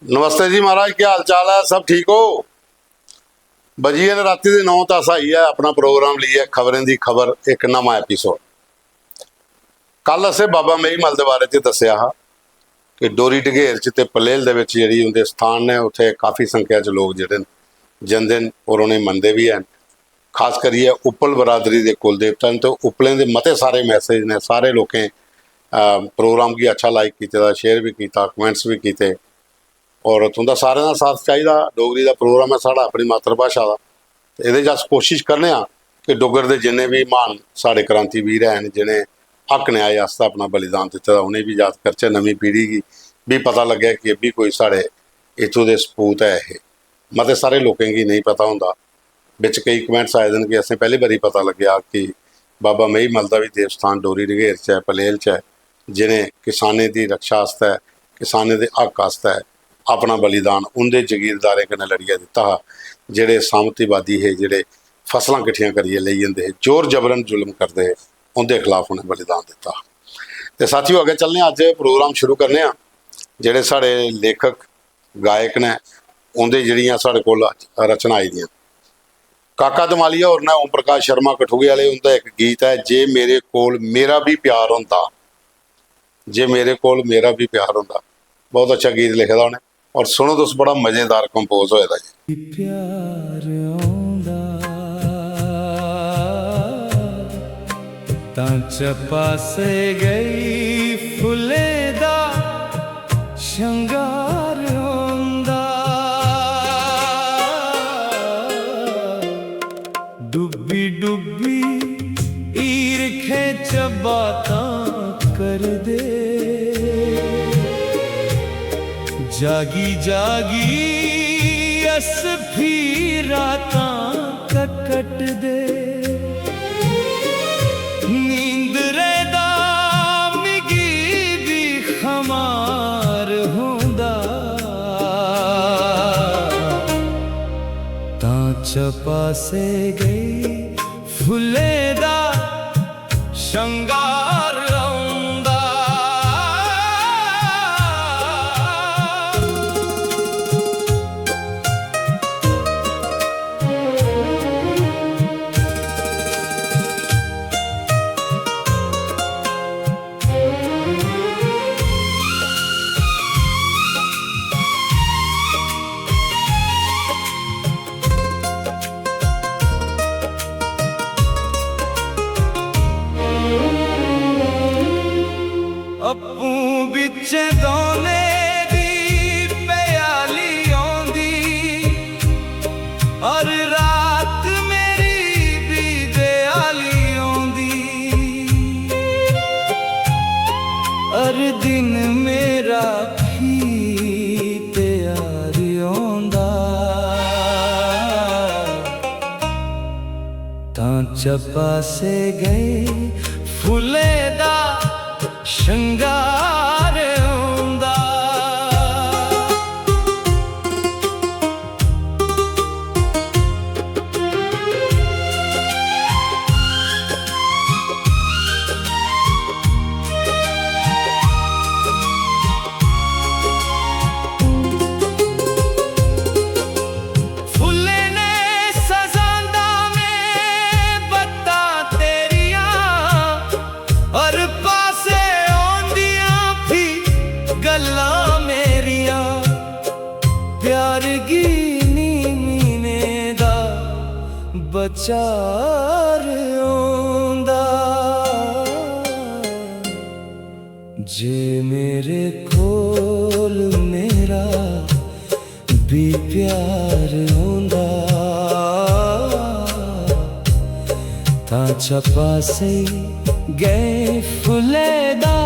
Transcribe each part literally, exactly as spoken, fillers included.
नमस्ते जी महाराज, क्या हाल चाल है? सब ठीक हो? बजी गे न रातीं दे नौ, ते अस आई गे अपना प्रोग्राम लेइयै, खबरें दी खबर, इक नमां एपिसोड। कल असें बाबा मेहीमल दे बारे च दस्सेआ हा कि डोरी डगेर च ते पलेल दे बिच जेह्ड़ी उं'दे स्थान न, उत्थै काफी संख्या च लोक जेह्ड़े न, जंदे न और उ'नेंगी मनदे बी हैन। खास करियै उप्पल बरादरी दे कुल देवता न, ते उप्पलें दे मते सारे मैसेज न, सारे लोकें, अ, प्रोग्राम गी अच्छा लाइक कीते दा, शेयर बी कीता, कमेंट्स बी कीते। और तुं'दा सारें दा साथ चाहिदा। डोगरी दा प्रोग्राम ऐ साढ़ा, अपनी मातृभाशा दा, ते एह्दे च अस कोशिश करने आं कि डुग्गर दे जिन्ने बी म्हान साढ़े क्रांतिवीर हैन, जि'नें हक न्याय आस्तै अपना बलिदान दित्ते दा, उ'नेंगी बी याद करचै, नमीं पीढ़ी गी बी पता लग्गै कि एह् बी कोई साढ़े इत्थूं दे सपूत ऐ। एह् मते सारे लोकें गी नेईं पता होंदा। बिच केई कमेंट्स आए दे न कि असें पैह्ली बारी पता लग्गेआ कि बाबा मेहीमल दा बी देवस्थान डोरी डगेर च ऐ, पलेल च ऐ, जि'नें किसानें दी रक्षा आस्तै, किसानें दे हक आस्तै अपना बलिदान उं'दे जगीरदारें कन्नै लड़ियै दित्ता हा, जेह्ड़े सामंतीवादी हे, जेह्ड़े फसलां किट्ठियां करियै लेई जंदे हे, जोर जबरन जुल्म करदे हे, उं'दे खलाफ उ'नें बलिदान दित्ता हा। ते साथियो, अग्गें चलने आं, अज्ज प्रोग्राम शुरू करने आं। जेह्ड़े साढ़े लेखक, गायक न, उं'दे जेह्ड़ियां साढ़े कोल रचनां आई दियां। काका दमालिया होर न, ओम प्रकाश शर्मा कठुए आह्ले, उं'दा इक गीत ऐ, "जे मेरे कोल मेरा बी प्यार होंदा, जे मेरे कोल मेरा बी प्यार होंदा।" बहुत अच्छा गीत लिखे दा उ'नें, और सुनो तुस, बड़ा मजेदार कंपोज होए दा जी। प्यार औंदा तां चपासे गई फुल्लें दा शंगार औंदा। डुब्बी डुब्बी ईरखें च बातां करदे, जागी जागी अस फ्ही रातां क-, कटदे। नींदरे दा मिगी बी खमार होंदा, तां चपासे गई फुल्लें दा शंगार औंदा। अप्पूं बिच्चें दौनें दी प्याली औंदी, हर रात मेरी बी देआली औंदी, हर दिन मेरा फ्ही प्यार औंदा। तां चपासे गए फुल्लें दा शंगार औंदा। फुल्लें ने सजांदा में बत्तां तेरियां, हर पासे औंदियां फ्ही गल्लां मेरियां। प्यार गी नीं मीने दा बचार औंदा। जे मेरे कोल मेरा बी प्यार होंदा, तां चपासे गए फुल्लें दा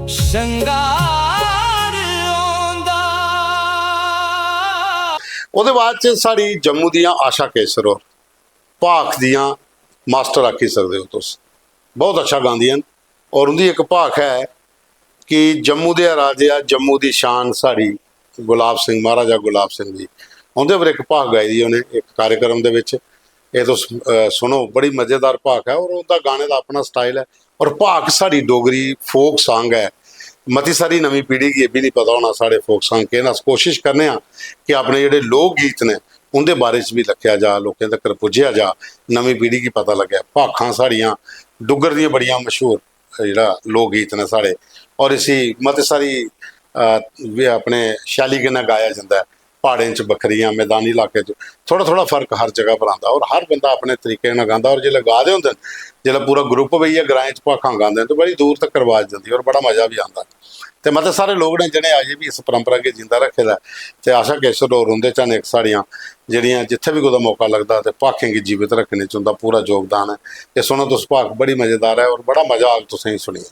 शंगार होंदा। ओह्दे बाद च साढ़ी जम्मू दियां आशा केसर होर, भाख दियां मास्टर आखी सकदे ओ तुस, बहुत अच्छा गांदियां न। और उं'दी इक भाख ऐ कि जम्मू दे राजे आ, जम्मू दी शान साढ़ी, गुलाब सिंह, महाराजा गुलाब सिंह जी, उं'दे पर इक भाख गाई दी उ'नें इक कार्यक्रम दे बिच। एह् तुस, अ, सुनो, बड़ी मजेदार भाख ऐ और उं'दा गाने दा अपना स्टाइल ऐ। और भाख साढ़ी डोगरी फोक सांग ऐ, मती सारी नमीं पीढ़ी गी एह् बी निं पता होना साढ़े फोक सांग केह् न। अस कोशिश करने आं कि अपने जेह्ड़े लोक गीत न, उं'दे बारे च बी लक्खेआ जा, लोकें तक्कर पुज्जेआ जा, नमीं पीढ़ी गी पता लग्गै। भाखां साढ़ियां डुग्गर दियां बड़ियां मशहूर जेह्ड़ा लोक गीत न साढ़े, और इसी मती सारी, अ, वे-, अपने शैली कन्नै गाया जंदा ऐ। प्हाड़ें च बक्खरियां, मैदानी इलाके च थोह्ड़ा-थोह्ड़ा फर्क हर जगह पर आंदा, और हर बंदा अपने तरीके कन्नै गांदा। और जिसलै गा दे होंदे न, जिसलै पूरा ग्रुप बेहियै ग्राएं च भाखां गांदे न, ते बड़ी दूर तक रवाज जंदी और बड़ा मजा बी आंदा। ते मते सारे लोक न जि'नें अजें बी इस परंपरा गी जींदा रक्खे दा ऐ। ते आशा केशर होर, उं'दे चा न इक, साढ़ियां जेह्ड़ियां जित्थै बी कुतै मौका लगदा ते भाखें गी जीवित रक्खने च उं'दा पूरा योगदान ऐ। ते सुनो तुस, भाख बड़ी मजेदार ऐ और बड़ा मजा आग तुसेंगी सुनियै।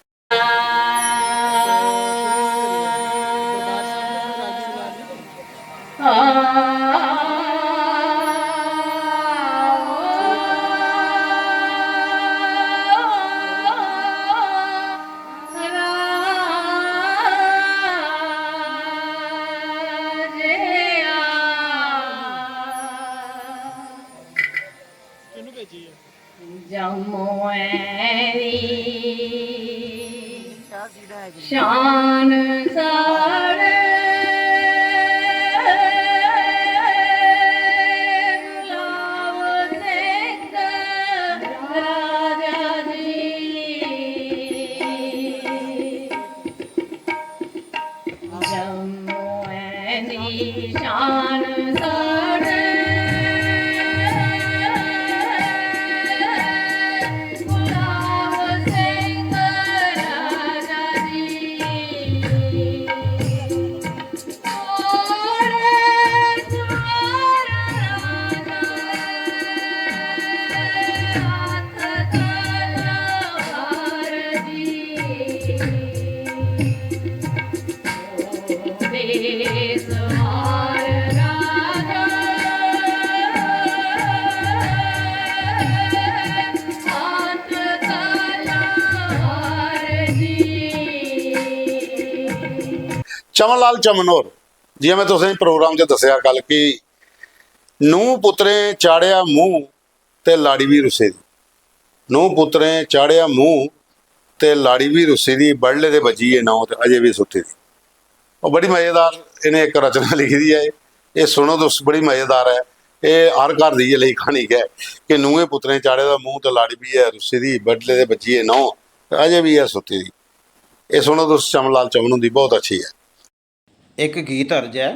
जम्मू दी शान साढ़े गुलाब सिंह राजा जी। जम्मू दी शान साढ़े गुलाब सिंह राजा जी। चमन लाल चमन होर, जि'यां में तुसेंगी प्रोग्राम च दस्सेआ कल कि नूंह् पुत्तरें चाढ़ेआ मूंह् ते लाड़ी बी रुस्सी दी। नूंह् पुत्तरें चाढ़ेआ मूंह् ते लाड़ी बी रुस्सी दी, बडले दे बज्जी गे नौ ते अजें बी सुत्ती दी। ओह् बड़ी मजेदार इ'नें इक रचना लिखी दी ऐ। एह् सुनो तुस, बड़ी मजेदार ऐ। एह् हर घर दी इ'यै लेई क्हानी गै कि नूंहें पुत्तरें चाढ़े दा मूंह् ते लाड़ी बी ऐ रुस्सी दी, बडले दे बज्जी गे नौ ते अजें बी ऐ सुत्ती दी। एह् सुनो तुस, चमन लाल चमन हुंदी, बहुत अच्छी ऐ। इक गीत अर्ज ऐ।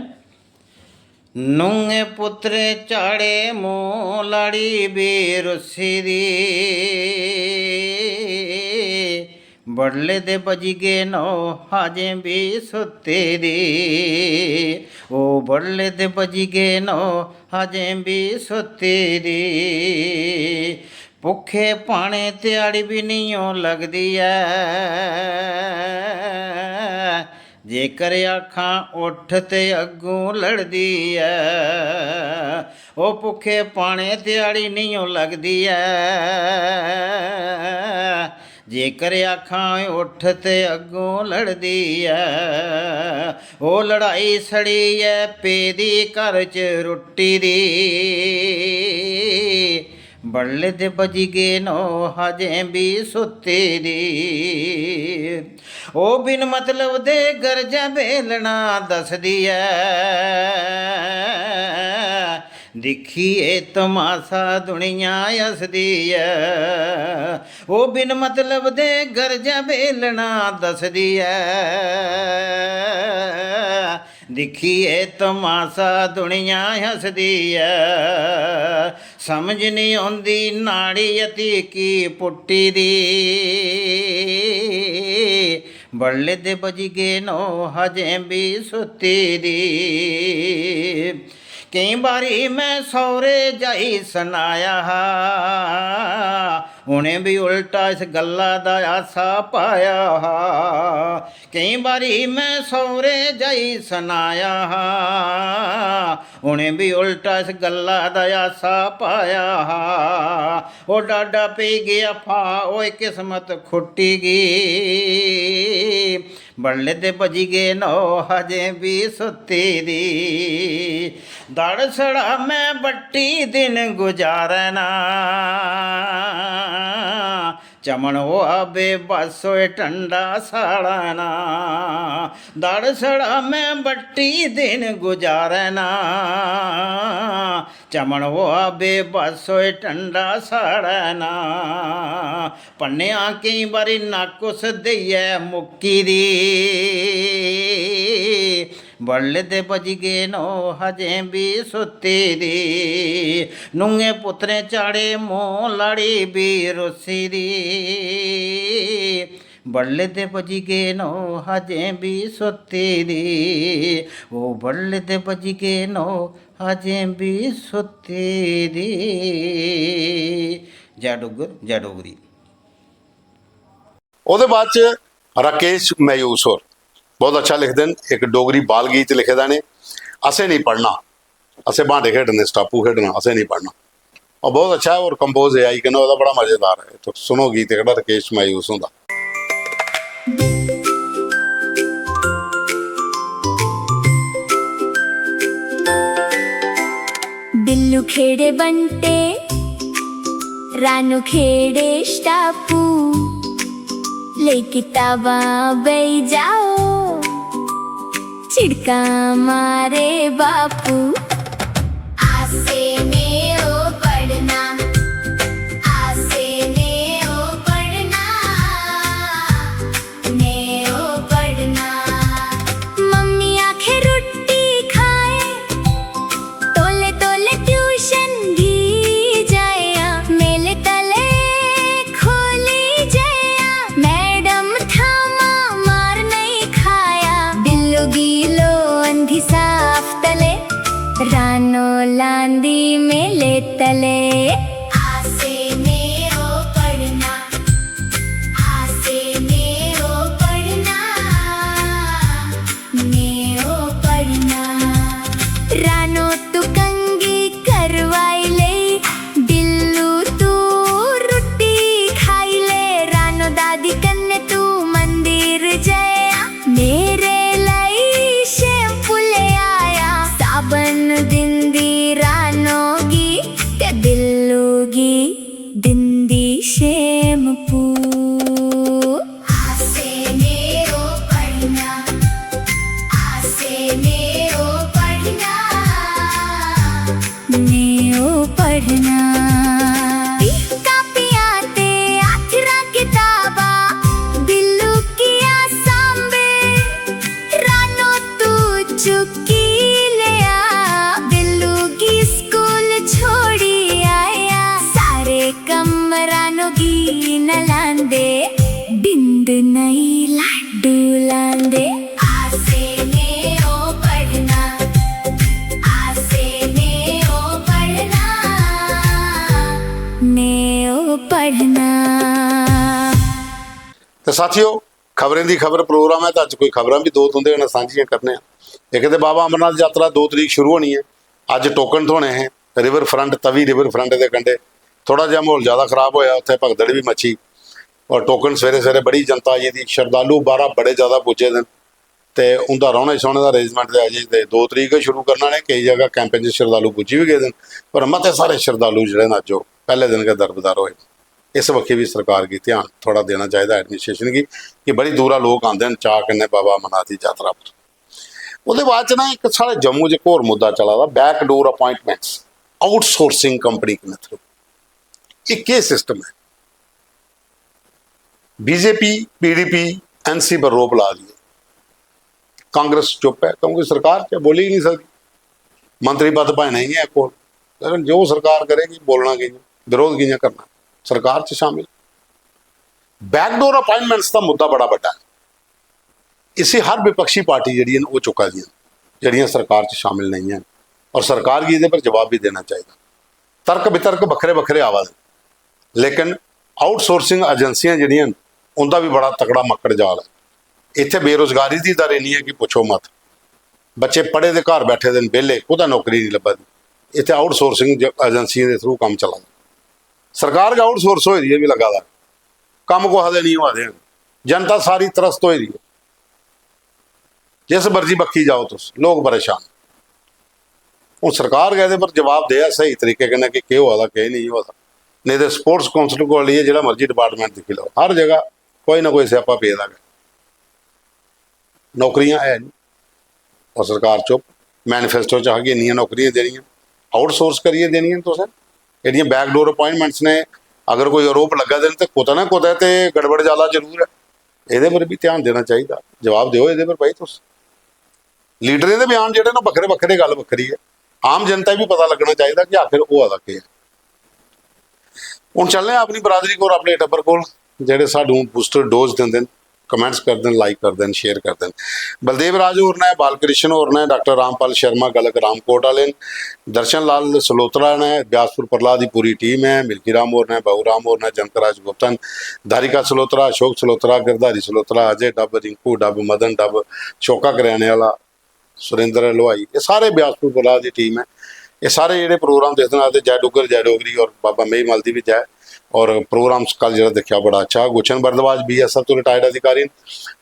नूंहें पुत्तरें चाढ़े मूंह्, लाड़ी बी रुस्सी दी। बडले दे बजी गे नौ, अजें बी सुत्ती दी। ओ बडले दे बजी गे नौ, अजें बी सुत्ती दी। भुक्खे पाने ध्याड़ी बी निं ओ लगदी ऐ। जेकर आखां उट्ठ ते अग्गूं लड़दी ऐ। ओ भुक्खे पाने ध्याड़ी निं ओ लगदी ऐ। जेकर आखां उट्ठ ते अग्गूं लड़दी ऐ। ओ लड़ाई सड़ी ऐ पेदी घर च रुट्टी दी। बडले दे बजी गे नौ, अजें बी सुत्ती दी। ओ बिन मतलब दे गरजै बेलना दसदी ऐ। दिक्खियै तमाशा दुनिया हसदी ऐ। ओ बिन मतलब दे गरजै बेलना दसदी ऐ। दिक्खियै तमाशा दुनिया हसदी ऐ। समझ निं औंदी नाड़ी अती की पुट्टी दी। बडले दे बजी गे नौ, अजें बी सुत्ती दी। केईं बारी में सौह्रे जाई सनाया हा, उ'नें बी उल्टा इस गल्ला दा आसा पाया हा। केईं बारी में सौह्रे जाई सनाया हा, उ'नें बी उल्टा इस गल्ला दा आसा पाया हा। ओ डाडा पेई गेआ फा, ओए किस्मत खुट्टी गी। बडले दे बजी गे नौ, अजें बी सुत्ती दी। दड़ सड़ा में बट्टी दिन गुजारना। चमन होआ बेबस होए टंडा साढ़ा ना, दड़ सड़ा में बट्टी दिन गुजारै ना। चमन होआ बेबस होए टंडा साढ़ै ना, पन्नेआ केईं बारी नक्क उस देइयै मुक्की दी। बडले दे बजी गे नौ हजें बी सुत्ती दी, नुंहें पुत्तरें चाढ़े मूंह लाड़ी बी रुस्सी दी। बडले दे बजी गे नौ हजें बी सुत्ती दी, ओ बडले दे बजी गे नौ हजें बी सुत्ती दी। जय डुग्गर, जय डोगरी। ओह्दे बाद च राकेश मायूस होर बहुत अच्छा लिखदे न, इक डोगरी बाल गीत लिखे दा ने, असें नहीं पढ़ना, असें बांटे खेढने, स्टापू खेढना, असें नहीं पढ़ना। और बहुत अच्छा है, और कंपोज एआई कन्नै होए दा, बड़ा मजेदार है। तो सुनो गीत एकड़ा राकेश मायूस हुंदा। बिल्लू खेड़े बंटे, रानू खेड़े स्टापू, ले किताबां बेई जाओ, झिड़का मारे बापू। आसे ने ओ पढ़ना, आसे ने ओ पढ़ना, ने ओ पढ़ना। मम्मी आखे रुट्टी खाए, तोले तोले ट्यूशन गी जाया, मेले तले खोली जाया, मैडम थामा मार नहीं खाया। बिल्लू गी लो अंधी साफ तले, रानो लांदी मेले तले। आसे ने ओ पढ़ना, आसे ने ओ पढ़ना, ने ओ पढ़ना। रानो तू कंगी करवाई ले, बिल्लू तू रुट्टी खाई ले, रानो दादी कन्ने तू मंदिर जया, मेरे लई शैम्पू ले आया। साबन दिंदी रानो गी ते बिल्लू गी दिंदी शैम्पू। आसे ने ओ पढ़ना, आसे ने ओ पढ़ना, ने ओ पढ़ना। कापियां ते आथरा किताबा, बिल्लू किया सांबे, रानो तू चुकी लिया, बिल्लू की स्कूल छोड़ी आया, सारे कम रानो गी न लांदे, बिंद नई लाडू लांदे। आसे ने ओ पढ़ना, आसे ने ओ पढ़ना, ने ओ पढ़ना। तो साथियों, खबरें दी खबर प्रोग्राम है, तो अज्ज कोई खबरां भी दो तुंदे कन्नै सांझियां करने आं। इक ते बाबा अमरनाथ यात्रा दो तरीक शुरू होनी है। अज्ज टोकन थ्होने हे river front, Tawi river front दे कंढे। थोड़ा जिहा म्हौल ज़्यादा खराब होया, उत्थै भगदड़ बी मची। और टोकन सवेरे सवेरे बड़ी जनता आई दी, श्रद्धालु बाहरा बड़े ज़्यादा पुज्जे दे न। ते उं'दा रौह्ने सौह्ने दा अरेंजमेंट ते अजें ते दो तरीक गै शुरू करना ने। केई जगह कैंपें च श्रद्धालु पुज्जी बी गेदे न, पर मते सारे श्रद्धालु जेह्ड़े न अज्ज ओह् पैह्ले दिन गै दरबदर होए। इस बक्खी बी सरकार गी ध्यान थोह्ड़ा देना चाहिदा, एडमिनिस्ट्रेशन गी, कि बड़ी दूरा लोक आंदे न चाऽ कन्नै बाबा अमरनाथ दी यात्रा पर। ओह्दे बाद च ना इक साढ़े जम्मू च इक होर मुद्दा चला दा, backdoor appointments, outsourcing company कन्नै through। एह् केह् सिस्टम ऐ? बीजेपी, पीडीपी, एनसी पर रोप ला दी ऐ। कांग्रेस चुप ऐ, क्योंकि सरकार च बोली ही नहीं सकदी। मंत्री पद भाएं नहीं ऐ कोल, लेकिन जो सरकार करेगी, बोलना कि'यां, विरोध कि'यां करना, सरकार च शामिल। बैकडोर अपॉइंटमेंट्स दा मुद्दा बड़ा बड्डा ऐ। इसी हर विपक्षी पार्टी जेह्ड़ी न, ओह् चुक्का दियां न, जेह्ड़ियां सरकार च शामिल नेईं हैन। और सरकार गी एह्दे पर जवाब बी देना चाहिदा। तर्क वितर्क बक्खरे बक्खरे आवा दे, लेकिन आउटसोर्सिंग एजेंसियां जेह्ड़ियां न, उं'दा बी बड़ा तकड़ा मक्कड़ जाल ऐ। इत्थै बेरोजगारी दी दर इन्नी ऐ कि पुच्छो मत। बच्चे पढ़े दे घर बैठे दे न, बेह्ले, कुतै नौकरी निं लब्भा दी। इत्थै आउटसोर्सिंग ज-, एजेंसियें दे थ्रू कम्म चला दा। सरकार गै आउटसोर्स होई दी ऐ, मी लग्गा दा। कम्म कुसै दे निं होआ दे हैन। जनता सारी त्रस्त होई दी ऐ। जिस मर्जी बक्खी जाओ तुस, लोक परेशान। हून सरकार गै एह्दे पर जवाब देऐ स्हेई तरीके कन्नै कि केह् होआ दा, केह् नेईं होआ दा। नेईं ते स्पोर्ट्स काउंसिल कोला लेइयै जेह्ड़ा मर्जी डिपार्टमेंट दिक्खी लैओ, हर जगह कोई ना कोई स्यापा पेदा गै। नौकरियां है नहीं, और सरकार चुप। मैनिफेस्टो च आखगे इन्नियां नौकरियां देनियां, आउटसोर्स करियै देनियां न तुसें। एह्‌ड़ियां बैकडोर अपॉइंटमेंट्स ने। अगर कोई आरोप लग्गा दे न ते कुतै ना कुतै ते गड़बड़ जाला जरूर ऐ। एह्‌दे पर बी ध्यान देना चाहिदा। जवाब देओ एह्‌दे पर भाई तुस। लीडरें दे बयान जेह्‌ड़े न, बक्खरे बक्खरे, गल्ल बक्खरी ऐ। आम जनता गी बी पता लग्गना चाहिदा कि आखिर होआ दा केह् ऐ। हून चलने आं अपनी बरादरी कोल, अपने टब्बर कोल, जेह्‌ड़े सानूं बूस्टर डोज दिंदे न, कमेंट्स करदे न, लाइक करदे न, शेयर करदे न। बलदेव राज होर न, बालकृष्ण होर न, डाक्टर रामपाल शर्मा गलक रामकोट आह्‌ले न, दर्शन लाल सलोत्रा न, ब्यासपुर प्रहलाद दी पूरी टीम ऐ, मिल्खी राम होर न, बाबू राम होर न, जनक राज गुप्ता न, धारिका सलोत्रा, अशोक सलोत्रा, गिरधारी सलोत्रा, अजय डब, रिंकू डब, मदन डब, शोका करेआने आह्‌ला, सुरेंद्र हलवाई, एह् सारे ब्यासपुर कोला दी टीम ऐ। एह् सारे जेह्‌ड़े प्रोग्राम दिखदे न, आखदे, "जय डुग्गर, जय डोगरी" और बाबा मेही मल दी बी जय। और प्रोग्राम कल जेह्‌ड़ा दिक्खेआ, बड़ा अच्छा। गुलशन भारद्वाज बीएसएफ तो रिटायर्ड अधिकारी न,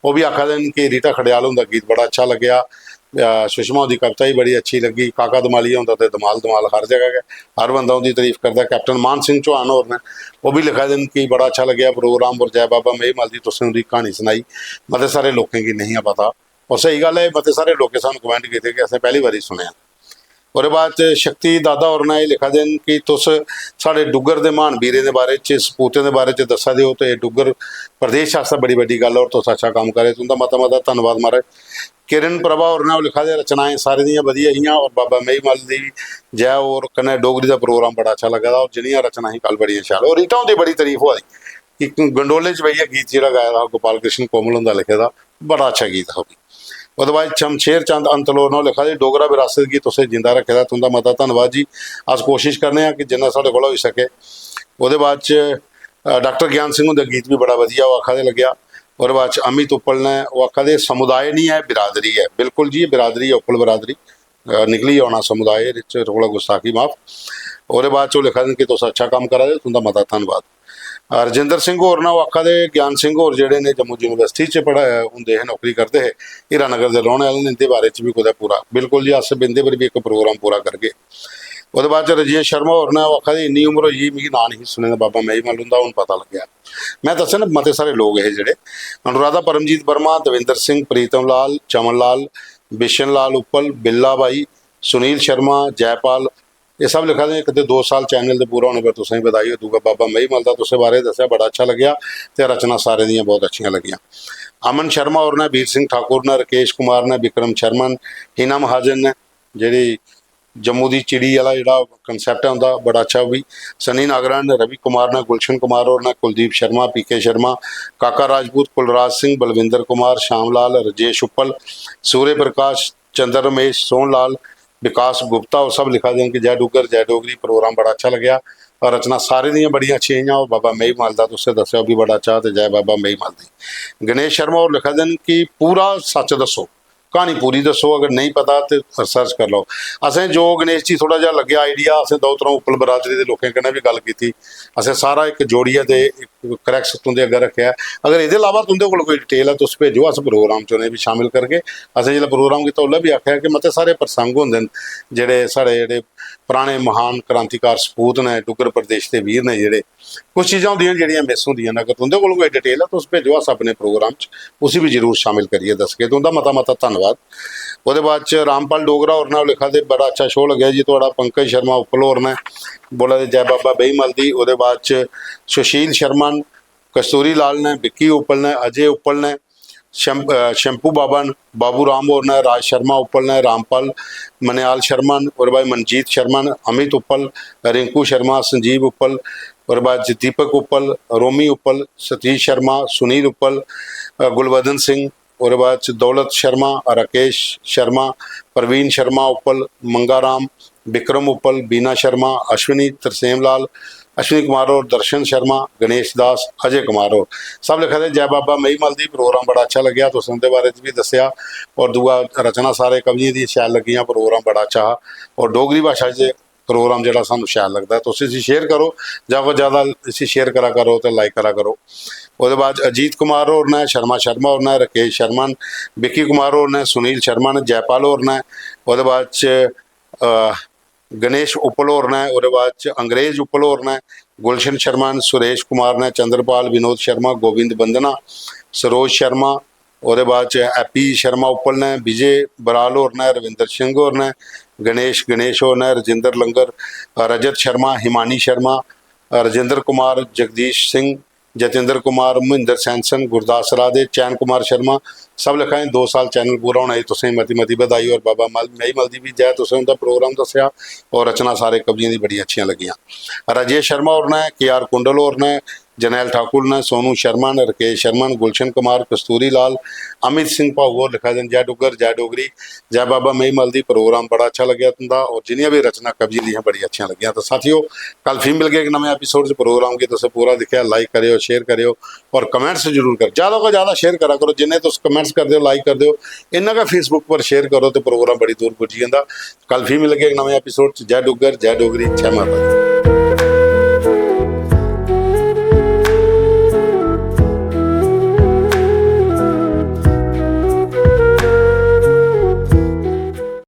ओह् बी आखा दे न कि रीटा खड़ेयाल हुंदा गीत बड़ा अच्छा लग्गेआ। अ, सुषमा हुंदी कविता बी बड़ी अच्छी लग्गी। काका दमालिया हुंदा ते दमाल दमाल हर जगह गै, हर बंदा उं'दी तारीफ करदा। कैप्टन मान सिंह चौहान होर न, ओह् बी लिखा दे न कि बड़ा अच्छा लग्गेआ प्रोग्राम, और जय बाबा मेही मल दी, तुसें उं'दी क्हानी सनाई, मते सारे लोकें गी नेईं हा पता। और स्हेई गल्ल ऐ, मते सारे लोकें सानूं कमेंट कीते कि असें पैह्‌ली बारी सुनेआ। ओह्‌दे बाद च शक्ति दादा होर न एह् लिखा दे न कि तुस साढ़े डुग्गर दे म्हान वीरें दे बारे च, सपूतें दे बारे च दस्सा दे ओ, ते एह् डुग्गर प्रदेश आस्तै बड़ी बड्डी गल्ल ऐ, और तुस अच्छा कम्म करा दे, तुं'दा मता मता धन्नवाद महाराज। किरण प्रभा होर न, ओह् लिखा दे, "रचनाएं सारें दियां बधिया हियां, और बाबा मेही मल दी जय, और कन्नै डोगरी दा प्रोग्राम बड़ा अच्छा लग्गा दा, और जिन्नियां रचनां ही कल बड़ियां शैल।" और रीटा हुंदी बड़ी तारीफ होआ दी कि गंडोले च बेहियै गीत जेह्‌ड़ा गाए दा हा, गोपाल कृष्ण कोमल हुंदा लिखे दा, बड़ा अच्छा गीत हा ओह् बी। ओह्‌दे बाद शमशेर चंद अंतल होर न, ओह् लिखा दे, "डोगरा विरासत गी तुसें जिंदा रक्खे दा, तुं'दा मता धन्नवाद जी। अस कोशिश करने आं कि जिन्ना साढ़े कोला होई सकै।" ओह्‌दे बाद च, अ, डाक्टर ज्ञान सिंह हुंदा गीत बी बड़ा बधिया, ओह् आखा दे लग्गेआ। ओह्‌दे बाद च अमित उप्पल ने, ओह् आखा दे, "समुदाय निं ऐ, बिरादरी ऐ।" बिल्कुल जी, बिरादरी ऐ, उप्पल बिरादरी। अ, निकली औना समुदाय एह्‌दे च, थुआढ़ा गुस्ताखी माफ। ओह्‌दे बाद च ओह् लिखा दे न कि तुस अच्छा कम्म करा दे, तुं'दा मता धन्नवाद। अ, रजिंदर सिंह होर न, ओह् आखा दे, ज्ञान सिंह होर जेह्‌ड़े ने जम्मू यूनिवर्सिटी च पढ़ा, होंदे हे, नौकरी करदे हे, हीरानगर दे रौह्‌ने आह्‌ले न, इं'दे बारे च बी कुतै पूरा, बिल्कुल जी, अस इं'दे पर बी इक प्रोग्राम पूरा करगे। ओह्‌दे बाद च राजेश शर्मा होर न, ओह् आखा दे, "इन्नी उम्र होई गेई, मिगी नांऽ नेईं सुने दा बाबा मेही मल हुंदा, हून पता लग्गेआ।" में दस्सेआ ना, मते सारे लोक हे जेह्‌ड़े, अनुराधा, परमजीत वर्मा, दविंदर सिंह, प्रीतम लाल, चमन लाल, बिशन लाल उप्पल, बिल्ला भाई, सुनील शर्मा, जयपाल, एह् सब लिखा दे। इक ते दो साल चैनल दे पूरा होने पर तुसें गी बधाई हो, दूआ बाबा मेही मल दा तुसें बारे दस्सेआ, बड़ा अच्छा लग्गेआ, ते रचना सारें दियां बहुत अच्छियां लग्गियां। अमन शर्मा होर ने, वीर सिंह ठाकुर ने, राकेश कुमार ने, विक्रम शर्मा ने, हिना महाजन ने, जेह्‌ड़ी जम्मू दी चिड़ी आह्‌ला जेह्‌ड़ा concept ऐ उं'दा, बड़ा अच्छा ओह् बी। सनी नागरा ने, रवि कुमार ने, गुलशन कुमार होर ने, कुलदीप शर्मा, पी के शर्मा, काका राजपूत, कुलराज सिंह, बलविंदर कुमार, श्याम लाल, राजेश उप्पल, सूर्य प्रकाश, चंद्र रमेश, सोहन लाल, विकास गुप्ता, ओह् सब लिखा दे न कि जय डुग्गर, जय डोगरी, प्रोग्राम बड़ा अच्छा लग्गेआ। और रचना सारें दियां बड़ियां अच्छियां हियां, ओह् बाबा मेही मल दा तुसें दस्सेआ, ओह् बी बड़ा अच्छा, ते जय बाबा मेही मल दी। गणेश शर्मा होर लिखा दे न कि पूरा सच्च दस्सो, क्हानी पूरी दस्सो, अगर नेईं पता ते रिसर्च करी लैओ। असें जो गणेश जी थोह्‌ड़ा जेहा लग्गेआ आइडिया, असें द'ऊं त्र'ऊं उप्पल बरादरी दे लोकें कन्नै बी गल्ल कीती, असें सारा इक जोड़ियै ते इक क्रैक्स तुं'दे अग्गें रक्खेआ। अगर एह्‌दे अलावा तुं'दे कोल कोई डिटेल ऐ, तुस भेजो, अस प्रोग्राम च उ'नें गी बी शामिल करगे। असें जिसलै प्रोग्राम कीता, उसलै बी आखेआ कि मते सारे प्रसंग होंदे न जेह्‌ड़े साढ़े जेह्‌ड़े पराने महान क्रांतिकार सपूत न, डुग्गर प्रदेश दे वीर न जेह्‌ड़े, कुछ चीजां होंदियां जेह्‌ड़ियां मिस होंदियां न। अगर तुं'दे कोल कोई डिटेल ऐ, तुस भेजो, अस अपने प्रोग्राम च उसी बी जरूर शामिल करियै दसगे। तुं'दा मता मता धन्नवाद। ओह्‌दे बाद च रामपाल डोगरा होर न, ओह् लिखा दे, "बड़ा अच्छा शो लग्गेआ जी थुआढ़ा।" पंकज शर्मा उप्पल होर न, बोला दे, "जय बाबा बेईमल दी।" ओह्‌दे बाद च सुशील शर्मा न, कस्तूरी लाल न, विक्की उप्पल न, अजय उप्पल न, शैम-, अ, शैम्पू बाबा न, बाबू राम होर न, राज शर्मा उप्पल न, रामपाल मनेयाल शर्मा न, ओह्‌दे बाद मनजीत शर्मा न, अमित उप्पल, रिंकू शर्मा, संजीव उप्पल, ओह्‌दे बाद च दीपक उप्पल, रोमी उप्पल, सतीश शर्मा, सुनील उप्पल, अ, गुलवदन सिंह, ओह्‌दे बाद च दौलत शर्मा, राकेश शर्मा, प्रवीण शर्मा उप्पल, मंगा राम, विक्रम उप्पल, बीना शर्मा, अश्विनी, तरसेम लाल, अश्विनी कुमार होर, दर्शन शर्मा, गणेश दास, अजय कुमार होर। सब लिखा दे, "जय बाबा मेईमल दी, प्रोग्राम बड़ा अच्छा लग्गेआ, तुसें उं'दे बारे च बी दस्सेआ, और दूआ रचना सारे कवियें दी शैल लग्गियां, प्रोग्राम बड़ा अच्छा हा, और डोगरी भाशा च प्रोग्राम जेह्‌ड़ा सानूं शैल लगदा ऐ।" तुस इसी शेयर करो, जां कोई जैदा इसी शेयर करा करो ते लाइक करा करो। ओह्‌दे बाद च अजीत कुमार होर न, शर्मा शर्मा होर न, राकेश शर्मा न, विक्की कुमार होर न, सुनील शर्मा न, जयपाल होर न, ओह्‌दे बाद च, अ, गणेश उप्पल होर न, ओह्‌दे बाद च अंग्रेज उप्पल होर न, गुलशन शर्मा न, सुरेश कुमार ने, चंद्रपाल, विनोद शर्मा, गोविंद बंदना, सरोज शर्मा, ओह्दे बाद च हैप्पी शर्मा उप्पल ने, विजय बराल होर ने, रविंदर सिंह होर ने, गणेश गणेश होर ने, रजिंदर लंगर, रजत शर्मा, हिमानी शर्मा, राजेंद्र कुमार, जगदीश सिंह, जतिंदर कुमार, महिंदर सैनसन, गुरदास राधे, चैन कुमार शर्मा, सब लिखा दे दो साल चैनल पूरा होना जी, तुसें मती मती बधाई। और बाबा मल मई मल दी बी जय, तुसें उं'दा प्रोग्राम दस्सेआ और रचना सारे कवियें दी बड़ी अच्छियां लग्गियां। राजेश शर्मा होर ने, के आर कुंडल होर ने, जरनैल ठाकुर ने, सोनू शर्मा ने, राकेश शर्मा ने, गुलशन कुमार, कस्तूरी लाल, अमित सिंह भाऊ होर लिखा दे न, जय डुग्गर जय डोगरी, जय बाबा मई मल दी, प्रोग्राम बड़ा अच्छा लग्गेआ तुं'दा और जिन्नियां बी रचना कवियें दियां बड़ी अच्छियां लग्गियां। तो साथियो, कल फ्ही मिलगे इक नमें एपिसोड च। प्रोग्राम गी तुसें पूरा दिक्खेआ, लाइक करेओ, शेयर करेओ और कमेंट्स जरूर करेओ, ज्यादा कोला ज्यादा शेयर करा करो। जिन्ने तुस कमेंट्स करदे ओ, लाइक करदे ओ, इन्ना गै फेसबुक पर शेयर करो ते प्रोग्राम बड़ी दूर पुज्जी जंदा। कल फ्ही मिलगे इक नमें एपिसोड च। जय डुग्गर जय डोगरी, जय माता दी।